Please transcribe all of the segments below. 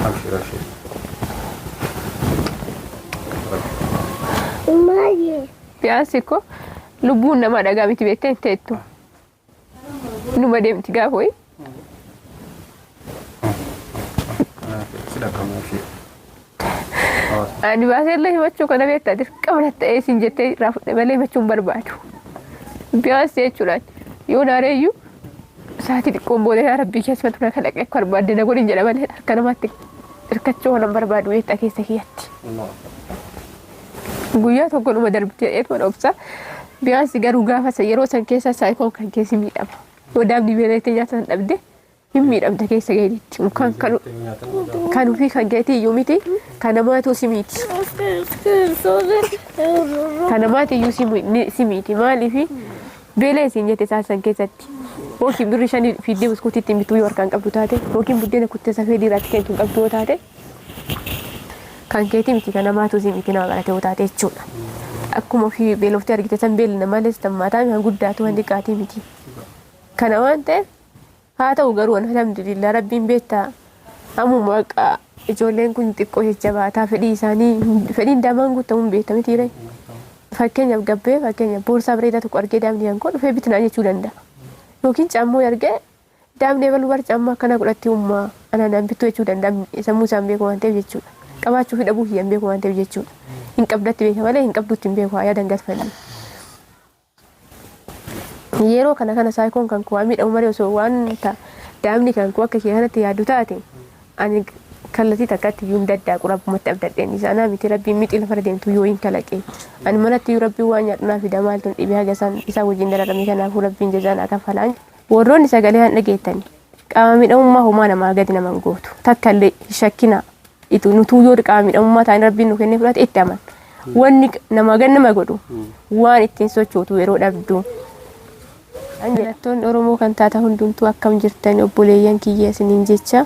Abshir abshir. Biyaansi ko lubbuun namaa dhagaa miti beektee hin teettu. Numa deemti gaafa wayii. Si dhaqqabna abshir. Ani baasee illee himachuu kana beektaa dirqama natti ta'ee siin jettee irraa fudhe malee himachuu hin barbaadu. Biyaansi jechuudhaan yoo naareeyyuu sa'aatii xiqqoon booda yaa rabbii keessumatti na kalaqee akka barbaadde na godhin jedha malee harka namaatti hirkachuu waan hin barbaadu beektaa keessa kiyyatti. Guyyaa tokko numa darbite jedheetuma dhoksa. Biyaansi garuu gaafa san yeroo san keessa saayikoon kan keessi miidhama. Yoo daabni beelettee nyaata san dhabde hin miidhamta keessa keetitti. Kan kan kan ofii kan keetii iyyuu miti kan namaatu si miti. Kan namaati iyyuu si miti maaliifi beela isiin jette isaan san keessatti. Yookiin birri shanii fiiddee buskuutii ittiin bituu yoo harkaan qabdu taate yookiin buddeena kuttee safee dhiiraatti kennitu hin qabdu yoo taate kan keetii miti kan namaatu si miti nama barate yoo taate jechuudha. Akkuma ofii beeloftee argite san beelli namaallee si tammaataa kan guddaatu kan xiqqaatii miti. Kana waan ta'eef haa ta'u garuu alhamdulillah rabbiin beektaa ammuma baqa ijoolleen kun xiqqoo jajjabaataa fedhii isaanii fedhiin daamaan guutamuun beekta miti ree. Fakkeenyaaf gabbee fakkeenyaaf boorsaa bareedaa tokko argee daa'imni kan koo dhufee bitinaa jechuu danda'a. Yookiin caammoo argee daa'imni ebaluu bar caammaa akkanaa godhatti ummaa anaan naan bittuu jechuu danda'a sammuu isaan beeku waan ta'eef jechuudha. Qabaachuu fi dhabuu kiyya hin beeku waan ta'eef jechuudha. Hin qabdatti beeka malee hin qabduutti hin beeku haa yaadan galfanne. Yeroo kana kana saayikoon kan koo miidhamu malee osoo waan daa'imni kan koo akka kee kanatti yaaddu taate ani kallattii takkatti iyyuu hin daddaaqu rabbumatti abdadheen isa anaa miti rabbiin mixii lafarra deemtu yoo hin kalaqe ani manatti iyyuu rabbiin waan nyaadhu naa fida maaltu dhibee haga isaan isaa wajjin dararame kanaafuu rabbiin jazaa naa kafalaan. Warroonni sagalee han dhageettani qaama miidhamummaa homaa namaa gadi nama hin gootu takka illee hin shakkinaa itu nutuu yoo qaama miidhamummaa ta'an rabbiin nu kennee fudhate itti aman. Wanni nama gad nama godhu waan ittiin sochootu yeroo dhabdu. Barattoonni Oromoo kan taatan hundumtuu akkam jirtan obboleeyyan kiyya isiniin jecha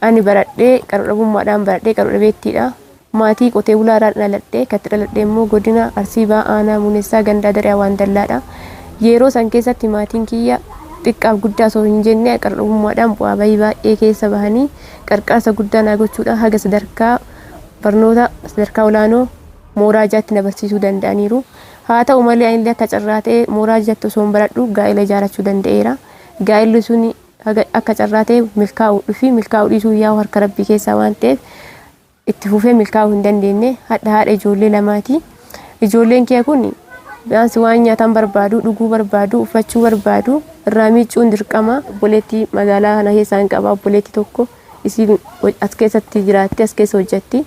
ani baradhee qaro-dhabummaadhaan baradhee qaro-dhabeettiidha. Maatii qotee bulaa irraan dhaladhe kan itti dhaladhe immoo godina Arsii Bahaa Aanaa Muunessaa Gandaa Daree Awaan Dallaadha. Yeroo san keessatti maatiin kiyya xiqqaaf guddaa osoo hin jenne qaro-dhabummaadhaan bu'aa bahii baay'ee keessa bahanii qarqaarsa guddaa naa gochuudhaan haga sadarkaa barnoota sadarkaa olaanoo mooraa jaatti na barsiisuu danda'aniiru. Haa ta'u malee anillee akka carraa ta'e mooraa jaatti osoo hin baradhu gaa'ela ijaarachuu danda'eera. Gaa'elli sun akka carraa ta'e milkaa'uu fi milkaa'uu dhiisuu yaa'u harka rabbii keessaa waan ta'eef itti fufee milkaa'uu hin dandeenye. Hadha haadha ijoollee lamaati. Ijoolleen kiyya kun biyaansi waan nyaatan barbaadu, dhuguu barbaadu, uffachuu barbaadu, irraa miiccuun dirqama. Obboleettii magaalaa kana keessaa hin qaba. Obboleettii tokko isiin as keessatti jiraatti, as keessa hojjetti.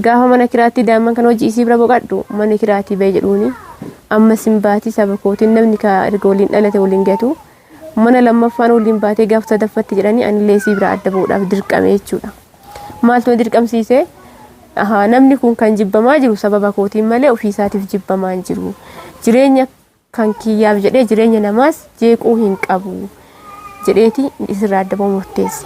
Gaafa mana kiraatti daa'imman kana hojii isii bira boqadhu mana kiraatii ba'e jedhuuni. Ammas hin baati saba kootiin namni ka erga waliin dhalate waliin gatu. Mana lammaffaan waliin baatee gaafa sadaffatti jedhanii anillee isii bira adda ba'uudhaaf dirqame jechuudha. Maaltu na dirqamsiise? Ahaa, namni kun kan jibbamaa jiru sababa kootiin malee ofii isaatiif jibbamaa hin jiru. Jireenya kan kiyyaaf jedhee jireenya namaas jeequu hin qabu jedheeti isirraa adda ba'uu murteesse.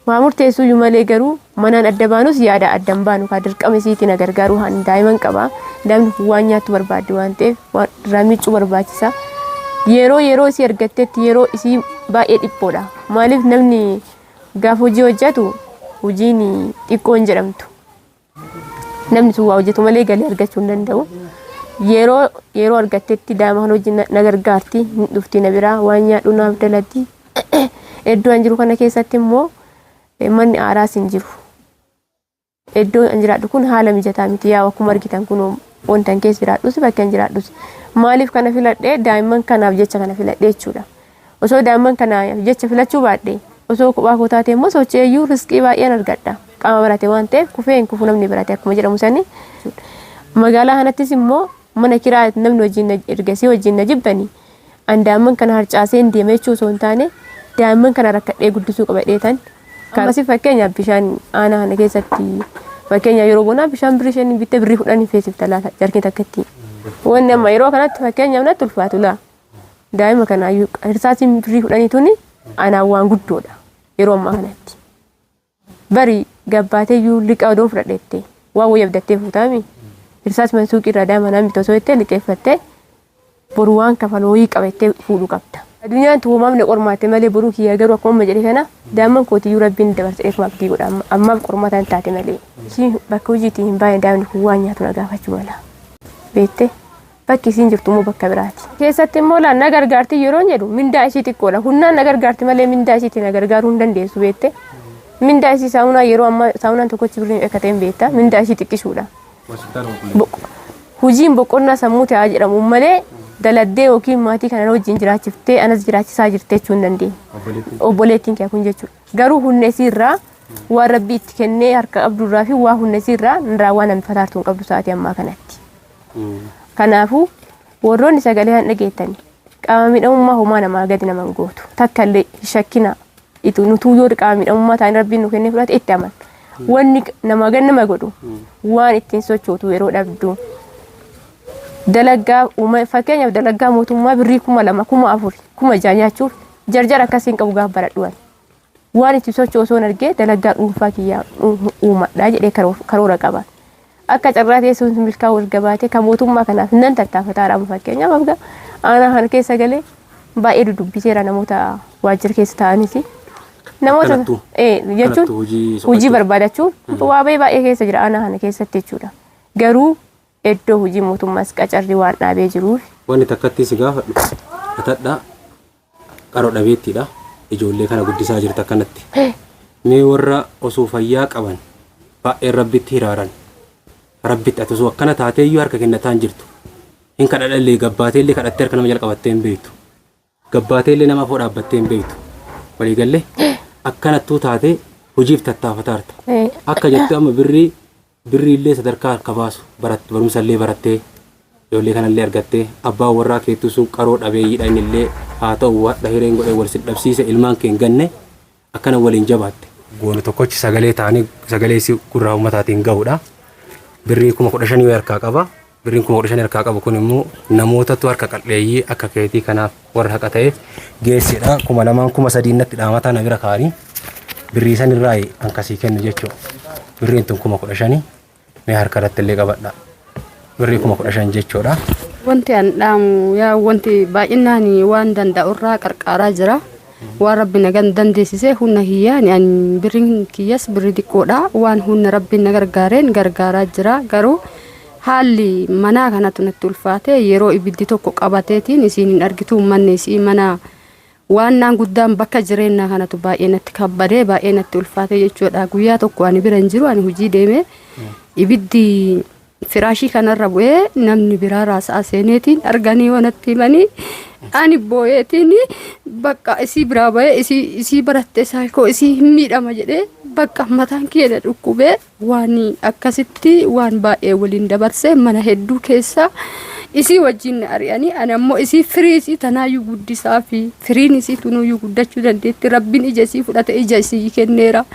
Waa murteessuyyuu malee garuu manaan adda baanus yaada adda hin baanu kaa dirqama isiitti na gargaaruu haan daa'iman qaba. Daa'imni kun waan nyaattu barbaaddi waan ta'eef waan irraa miiccuu barbaachisa. Yeroo yeroo isii argattetti yeroo isii baay'ee dhiphoodha. Maaliif namni gaafa hojii hojjetu hojiin xiqqoo hin jedhamtu. Namni sun waa hojjetu malee galii argachuu hin danda'u. Yeroo yeroo argattetti daa'ima kana hojii na gargaarti hin dhufti na biraa waan nyaadhu naaf dalagdi. Iddoo an jiru kana keessatti immoo manni aaraas hin jiru. Iddoo an jiraadhu kun haala mijataa miti yaa akkuma argitan kun wanta an keessa jiraadhus bakka an jiraadhus. Maaliif kana filadhe daa'imman kanaaf jecha kana filadhe jechuudha. Osoo daa'imman kanaaf jecha filachuu baadhe osoo kophaa koo taate immoo socho'eeyyuu riskii baay'een argadha. Qaama barate waan ta'eef kufee hin kufu namni barate akkuma jedhamu sani. Magaalaa kanattis immoo mana kiraa namni wajjin ergasii wajjin na jibbani. An daa'imman kana harcaasee hin deema jechuu osoo hin taane daa'imman kana rakkadhee guddisuu qaba dheetan. Ammas fakkeenyaaf bishaan aanaa kana keessatti fakkeenyaaf yeroo bonaa bishaan birrii shanii bittee birrii 10 hin feesifta laata jarkii takkatti. Wanni amma yeroo kanatti fakkeenyaaf natti ulfaatu laa. Daa'ima kanaayyuu hirsaasiin birrii kudhanii tuni anaan waan guddoodha yeroo ammaa kanatti. Bari gabbaateeyyuu liqaa odoon fudhadheette waan wayii abdattee fuutaami. Hirsaas mana suuqii irraa daa'ima naan bitu osoo jettee liqeeffattee boru waan kafalu wayii qaba jettee fuudhuu qabda. Addunyaan tuumaaf na qormaatte malee boruu kiyya garuu akkuma amma jedhe kana daa'imman kootiyyuu rabbiin dabarsa eeguma abdii godha ammaaf qormaataan taate malee. Ishii bakka hojiitii hin baane daa'imni kun waan nyaatu na gaafachuu mala. Beette bakki isiin jirtu immoo bakka biraati. Keessatti immoo laan na gargaarti yeroo jedhu mindaa ishii xiqqoodha. Humnaan na gargaarti malee mindaa ishiitiin na gargaaruu hin dandeessu beette. Mindaa ishii saawunaa yeroo ammaa saawunaan tokkochi birrii akka ta'e hin beekta. Mindaa ishii xiqqisuudha. Hojiin boqonnaa sammuu ta'aa jedhamu malee daladdee yookiin maatii kana wajjin jiraachiftee anas jiraachisaa jirte jechuu hin dandeenye. Obboleettiin kee kun jechuudha. Garuu humna isii irraa waan rabbi itti kennee harka qabdu irraa fi waa humna isii irraa irraa waan hambifataartuu hin qabdu sa'aatii ammaa kanatti. Kanaafuu warroonni sagalee han dhageettani qaama miidhamummaa homaa namaa gadi nama hin gootu. Takka illee hin shakkinaa. Itu nutuu yoo qaama miidhamummaa ta'an rabbiin nu kennee fudhate itti aman. Wanni nama gad nama godhu waan ittiin sochootu yeroo dhabdu. Dalaggaa fakkeenyaaf dalaggaa mootummaa birrii 2000 4000 6000 nyaachuuf jarjara akkasii hin qabu gaafa baradhu ani. Waan itti socho'u osoo hin argee dalaggaa dhuunfaa kiyyaa uumadha jedhee karoora qaba. Akka carraa teessoon milkaa'uu erga baatee kan mootummaa kanaaf nan tattaafataa amma fakkeenyaaf akka aanaa kana keessa galee baay'ee dudubbiseera namoota waajjira keessa taa'anis. Namoota Akkanattuu? Jechuun Akkanattuu hojii soqachuu? Hojii barbaadachuu waa baay'ee keessa jira aanaa kana keessatti jechuudha. Garuu iddoo hojii mootummaas qacarri waan dhaabee jiruuf. Wanni takkatti si gaafadhu atadhaa qaroo dhabeettiidha. Ijoollee kana guddisaa jirta akkanatti. Mee warra osoo fayyaa qaban baay'een rabbitti hiraaran. Rabbitti ati osoo akkana taateeyyuu harka kennataa hin jirtu. Hin kadhadhallee gabbaateellee kadhattee harka nama jalqabattee hin beektu. Gabbaateellee nama afoo dhaabbattee hin beektu. Waliigallee akkanattuu taatee hojiif tattaafataarta. Akka jettu amma birrii birriillee sadarkaa harka baasu barumsallee barattee ijoollee kanallee argattee abbaan warraa keettuu sun qaroo dhabeeyyiidha innillee haa ta'u wadha hireen godhee wal si dhabsiise ilmaan kee hin ganne akkana waliin jabaatte. Goonu tokkochi sagalee ta'anii sagalee si gurraa uummataatiin ga'uudha. Birrii 15,000 harkaa qaba. Birriin 15,000 harkaa qabu kun immoo namootatu harka qal'eeyyii akka keetii kanaaf warra haqa ta'eef geessedha. 2000 3000 natti dhaamataa na bira kaa'anii birrii san irraa hankasii kennu jechuudha. Birriin tun 15,000 mee harka irratti illee qabadha. Birrii 15,000 jechuudha. Wanti an dhaamu yaa wanti baay'inaan waan danda'u irraa qarqaaraa jira. Waan rabbi na dandeessise humna kiyyaan ani birriin kiyyas birrii xiqqoodha. Waan humna rabbiin na gargaareen gargaaraa jira. Garuu haalli manaa kanatu natti ulfaate yeroo ibiddi tokko qabateetiin isiin hin argitu manni isii mana waan naan guddaan bakka jireenyaa kanatu baay'ee natti kabbadee baay'ee natti ulfaate jechuudha. Guyyaa tokko ani bira hin jiru ani hojii deeme ibiddi firaashii kanarra bu'ee namni biraa raasaa seeneetiin arganii wanatti himanii ani boo'eetiin bakka isii biraa ba'ee isii baratte saayikoo isii hin miidhama jedhee bakka mataan kiyya na dhukkubee waan akkasitti waan baay'ee waliin dabarse mana hedduu keessa isii wajjin na ari'anii ani ammoo isii firii isii tanaayyuu guddisaa fi firiin isii tunuyyuu guddachuu dandeetti rabbiin ija isii fudhate ija isii kenneera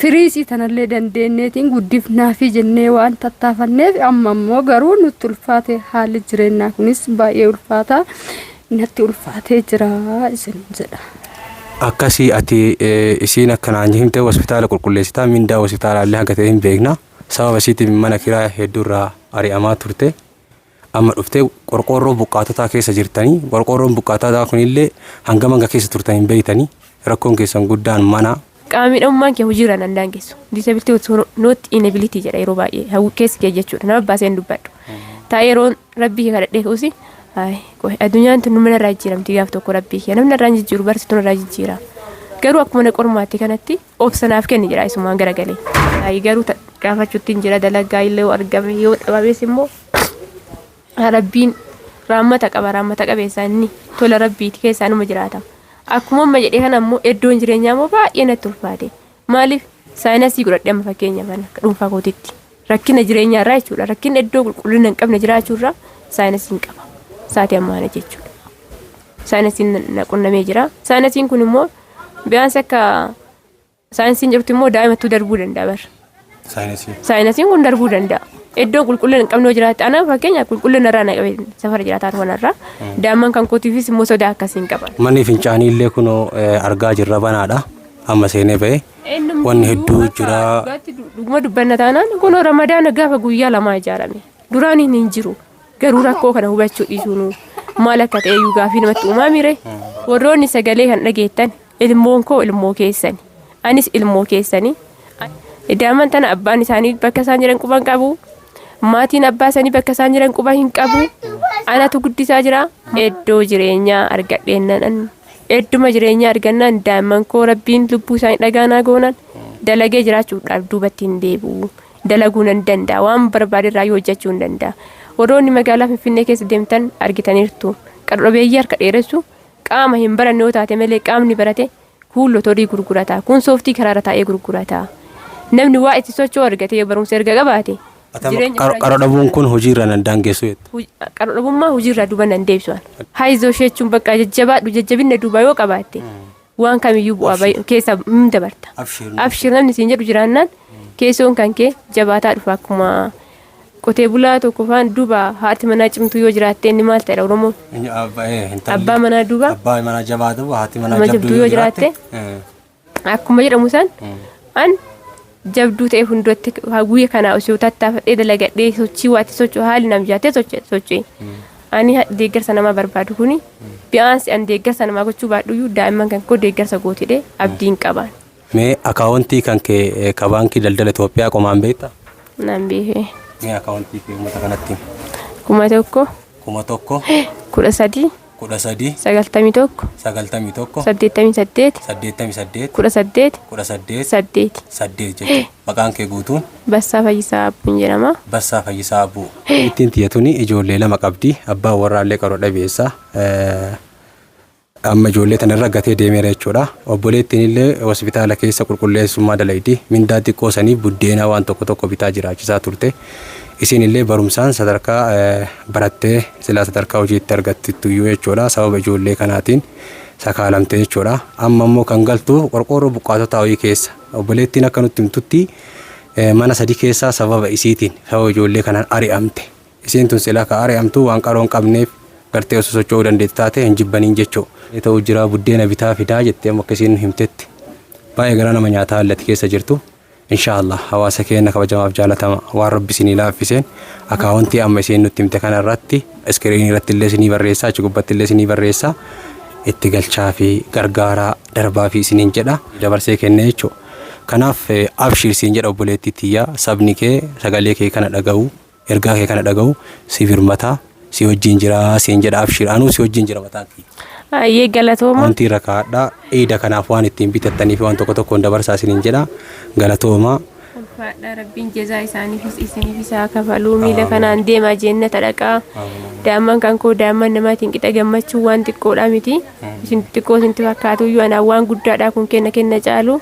firii isii tanallee dandeenyeetiin guddifnaafi jennee waan tattaafanneef amma ammoo garuu nutti ulfaate haalli jireenyaa kunis baay'ee ulfaata natti ulfaatee jira isin jedha. Akkasii ati isiin akkanaan himte hospitaala qulqulleessitaa mindaa hospitaalaa illee hanga ta'e hin beekna. Sababa isiitiin mana kiraa hedduurraa ari'amaa turte. Amma dhuftee qorqoorroo buqqaatotaa keessa jirtanii qorqoorroon buqqaatotaa kunillee hangam hanga keessa turtan hin beektanii rakkoon keessan guddaan mana. Qaama miidhamummaan kee hojiirra nan daangessu. Disability not inability jedha yeroo baay'ee hawwi keessi kee jechuudha. Nama baasee hin dubbadhu. Taa'ee yeroo rabbii kee kadhadhee ka'usi addunyaan tun nama irraa jijjiiramti gaaf tokko rabbii kee namni irraa jijjiiru barsiituun irraa jijjiira. Garuu akkuma na qormaatte kanatti obsa naaf kenni jedha isumaan garagalee. Garuu gaafachuutti hin jira dalagaa illee yoo argame yoo dhabames immoo rabbiin raammata qaba raammata qabeessa inni tola rabbiiti keessaa numa jiraata. Akkuma amma jedhee kana immoo iddoon jireenyaa immoo baay'ee natti ulfaate. Maaliif saayinasii godhadhe amma fakkeenyaaf akka dhuunfaa kootitti. Rakkina jireenyaa irraa jechuudha. Rakkina iddoo qulqullina hin qabne jiraachuu irraa saayinasii hin qaba. Sa'aatii ammaa kana jechuudha. Saayinasiin na qunnamee jira. Saayinasiin kun immoo bi'aansi akka saayinsiin jirtu immoo daa'imattuu darbuu danda'a bara. Saayinasii. Saayinasiin kun darbuu danda'a. Iddoon qulqullina hin qabne yoo jiraatte anaaf fakkeenyaaf qulqullina irraa na qabe safara jiraataa turanarraa daa'imman kan kootiifis immoo sodaa akkasii hin qaban. Manni fincaanii illee kunoo argaa jirra banaadha. Amma seenee ba'e. Wanni hedduu jira. Dhuguma dubbanna taanaan kunoo ramadaana gaafa guyyaa lamaa ijaarame. Duraan hin jiru. Garuu rakkoo kana hubachuu dhiisuun maal akka ta'e iyyuu gaafii namatti uumaa mire. Warroonni sagalee kan dhageettan ilmoon koo ilmoo keessani. Anis ilmoo keessani. Daa'imman tana abbaan isaanii bakka isaan jiran quba hin qabu. Maatiin abbaa isaanii bakka isaan jiran quba hin qabu. Anatu guddisaa jira. Iddoo jireenyaa argadheennan idduma jireenyaa argannaan daa'imman koo rabbiin lubbuu isaanii dhagaanaa goonan dalagee jiraachuudhaaf duubatti hin deebi'u. Dalaguu nan danda'a. Waan barbaade irraa yoo hojjechuu hin danda'a. Warroonni magaalaa Finfinnee keessa deemtan argitaniirtu. Qarrobeeyyii harka dheeressu qaama hin baranne yoo taate malee qaamni barate kun lotorii gurgurata. Kun sooftii karaarra taa'ee gurgurata. Namni waa itti socho'u argate yoo barumsa erga qabaate jireenya Qaro dhabuun kun hojiirra nan daangessu jettu. Qaro dhabummaa hojiirraa duuba nan deebisu. Haayizoo jechuun bakka jajjabaadhu jajjabinna duuba yoo qabaatte waan kamiyyuu bu'aa keessa hin dabarta. Abshir namni siin jedhu jiraannaan keessoon kan kee jabaataa dhufa akkuma qotee bulaa tokko faan duuba haati manaa cimtuu yoo jiraatte inni maal ta'edha Oromoon. Abbaa manaa duuba Abbaa manaa jabaa duuba haati manaa Nama jabduu yoo jiraatte akkuma jedhamu san an jabduu ta'e fuulduratti guyya kanaa osoo tattaafadhee dalagadhee sochii waatti socho'u haalli naaf jaatee socho'e. Ani deeggarsa namaa barbaadu kuni bi'aansi an deeggarsa namaa gochuu baadhuyyuu daa'imman kan koo deeggarsa gootidhe abdiin qabaan. Mee akaawuntii kan kee ka baankii daldala Itoophiyaa qomaan beektaa? Naan beekee. Mee akaawuntii kee uummata kanatti himi. 1000 1000 13 13 91 91 88 88 18 18 8 8 jechuudha. Maqaan kee guutuun? Bassaa Fayyisaa Abbuun jedhama. Bassaa Fayyisaa Abbuu. Ittiin tiyya tuni ijoollee lama qabdi. Abbaan warraallee qaroo dhabeessa. Amma ijoollee tana irra gatee deemeera jechuudha. Obboleettiin illee hospitaala keessa qulqulleessummaa dalaydi. Mindaa xiqqoo sanii buddeenaa waan tokko tokko bitaa jiraachisaa turte. Isiin illee barumsaan sadarkaa barattee silaa sadarkaa hojiitti argattuyyuu jechuudha. Sababa ijoollee kanaatiin sakaalamte jechuudha. Amma immoo kan galtu qorqoorroo buqqaatotaa wayii keessa. Obboleettiin akka nutti himtutti mana sadi keessaa sababa isiitiin sababa ijoollee kanaan ari'amte. Isiin tun silaa ka ari'amtu waan qaroo hin qabneef gartee osoo socho'uu dandeetti taate hin jibbaniin jechuu. Ta'u jira buddeena bitaa fidaa jettee amma akka isiin nu himtetti. Baay'ee garaa nama nyaataa haalli ati keessa jirtu. Inshaallah hawaasa keenya kabajamaaf jaalatama waan rabbi isinii laaffiseen akaawuntii amma isiin nutti himte kana irratti iskiriinii irratti illee isinii barreessaa achi gubbatti illee isinii barreessaa itti galchaa fi gargaaraa darbaa fi isiniin jedha dabarsee kennee jechuudha. Kanaaf abshiir siin jedha obboleettii tiyyaa sabni kee sagalee kee kana dhaga'u ergaa kee kana dhaga'u si birmataa si wajjin jira siin jedha abshiir anuu si wajjin jira mataan kiyya. Ayyee galatooma. Wanti irra kaa'adhaa iida kanaaf waan ittiin bitattanii fi waan tokko tokkoon dabarsaa isiniin jedha galatooma. Ulfaadhaa rabbiin jezaa isaaniifis isiniifis haa kafaluu miila kanaan deemaa jennata dhaqaa daa'imman kan koo daa'imman namaatiin qixa gammachuu waan xiqqoodhaa miti isin xiqqoo isintti fakkaatuyyuu anaan waan guddaadhaa kun kenna kenna caalu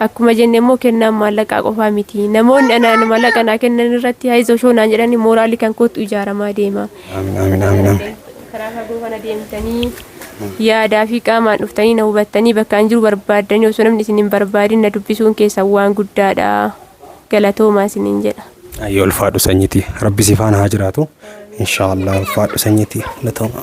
akkuma jenne immoo kennaan maallaqaa qofaa miti namoonni anaan maallaqa naa kennan irratti haayizoo shoo naan jedhani mooraalii kan kootu ijaaramaa deema. Amiin amiin amiin amiin. Karaa fagoo kana deemtanii yaadaa fi qaamaan dhuftanii na hubattanii bakka an jiru barbaaddanii osoo namni isin hin barbaadin na dubbisuun keessan waan guddaadha. Galatoomaa isiniin jedha. Ayyee ulfaadhu sanyiti rabbi si faana haa jiraatu inshaallah ulfaadhu sanyiti galatooma.